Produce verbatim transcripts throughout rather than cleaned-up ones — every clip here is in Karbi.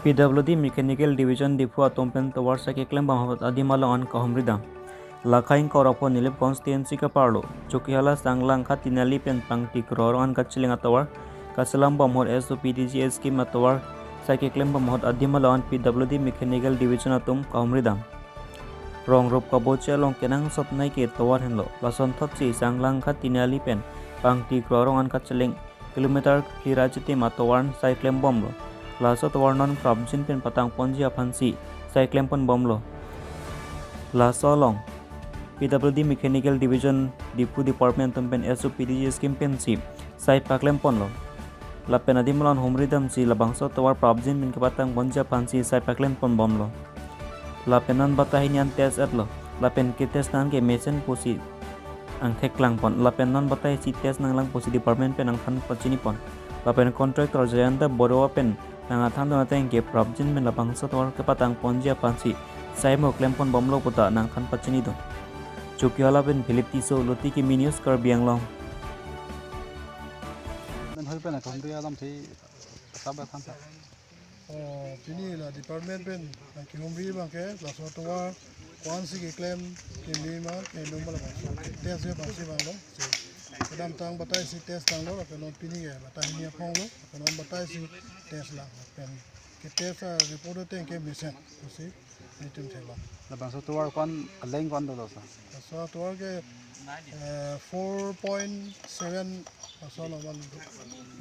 P W D Mechanical Division Diphu atum pen tovar sai keklembom ahut adim along an kahumri dam. Lakha ingkoi ra pho Nilip constituency kaparlo Chokihola Sanglangkha Tinali pen pangti kroi arong an kacheleng atovar kaselambom ahut S O P D G scheme atovar sai keklembom ahut adim along an P W D Mechanical Division atum kahumri dam. Rong rup kaboche along kenangsot nai ke tovar henlo. Lason thotsi Sanglangkha Tinali pen pangti kroi arong an kacheleng kilometer phli ra chitim atovar sai klembomlo. Laso tovar non prapjin pen patang ponji aphansi sai klemponbomlo. Laso along P W D Mechanical Division Diphu Department atum pen S O P D G scheme pensi sai paklemponlo. Lapen adim along humri damsi labangso tovar prapjin pen kepatang ponji aphansi sai paklemponbomlo. Lapen non batai hini an test etlo. Lapen ketest nang ke mesen pusi angthek klangpon. Lapen non batai isi test nanglang pusi department pen nangthan pachinipon. Lapen contractor Jayanta Baruah pen nangathan dun ateng ke prapjin pen labangso tovar kepatang ponji aphansi sai mo klemponbomlo puta nangthan pachinidun. Chokihola pen Philip Tisso, Lotiki News, Karbi Anglong. Men hoi pen akamri alam thi sab than sa. Oh, pini la department pen nangkehumri abang ke laso tovar ko-ansi keklem keme ma keme ma labangso test ke bangsi vanglo. Si kedamtang batai isi test tanglo, lapen non pini ke batai hini aphonglo, lapen non batai isi test lang, lapen ketest a-report ateng ke mesen pusi itum theklong. Labangso tovar ko-an aleng ko-an dolo sa? Laso tovar ke, eh, four point seven laso along van.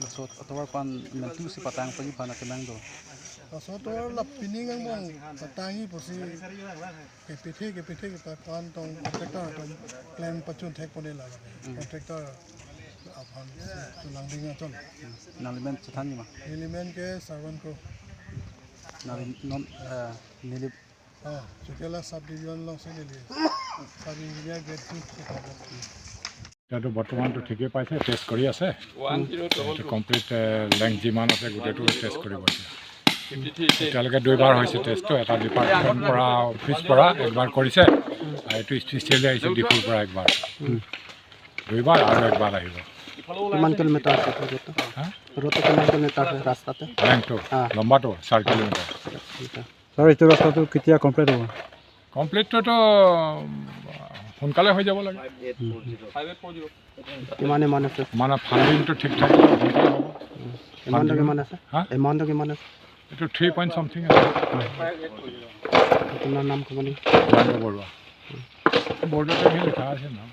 Laso tovar ko-an mentu si patang pagi pana kenang do? Laso tovar la pining angbong patangji pusi kepithe kepithe kita ko-an tong contractor atum klem pachun thekponela. Hmm. Contractor aphan si chelang ding achon. Nangli men chethanji ma? Neli men ke Sarvan Kro. Nangli non, eh, Nilip Oh, Chokihola sub division alongsi neli sub engineer grade two si pass. এতিয়াতো বৰ্তমানতো ঠিকেই পাইছে, টেষ্ট কৰি আছে। এইটো কমপ্লিট, এ, লেংথ যিমান আছে গোটেইটো টেষ্ট কৰিব এতিয়া। এতিয়ালৈকে দুইবাৰ হৈছে টেষ্টটো, এটা ডিপাৰ্টমেণ্ট পৰা, অফিচ পৰা একবাৰ কৰিছে, আৰু এইটো স্পেচিয়েলি আহিছে ডিফুৰ পৰা একবাৰ। দুইবাৰ আৰু একবাৰ আহিব। কিমান কিলোমিটাৰ আছে এইটো ৰোডটো? হা? ৰোডটো কিমান কিলোমিটাৰ আছে ৰাস্তাটো? লেংথটো, হা। লম্বাটো চাৰি কিলোমিটাৰ। ছাৰ, এইটো ৰাস্তাটো কেতিয়া কমপ্লিট হ'ব? কমপ্লিটটোতো সোনকালে হৈ যাব লাগে। কিমান এমাউণ্ট আছে? মানে ফাণ্ডিংটো ঠিক ঠাক হ'লে সোনকালে হ'ব। এমাউণ্টটো কিমান আছে? হা? এমাউণ্টটো কিমান আছে? এইটো থ্ৰী পইণ্ট ছামথিং আছে। আপোনাৰ নাম ক'ব নেকি? জয়ন্ত বৰুৱা। বৰ্ডতে সেই লিখা আছে নাম।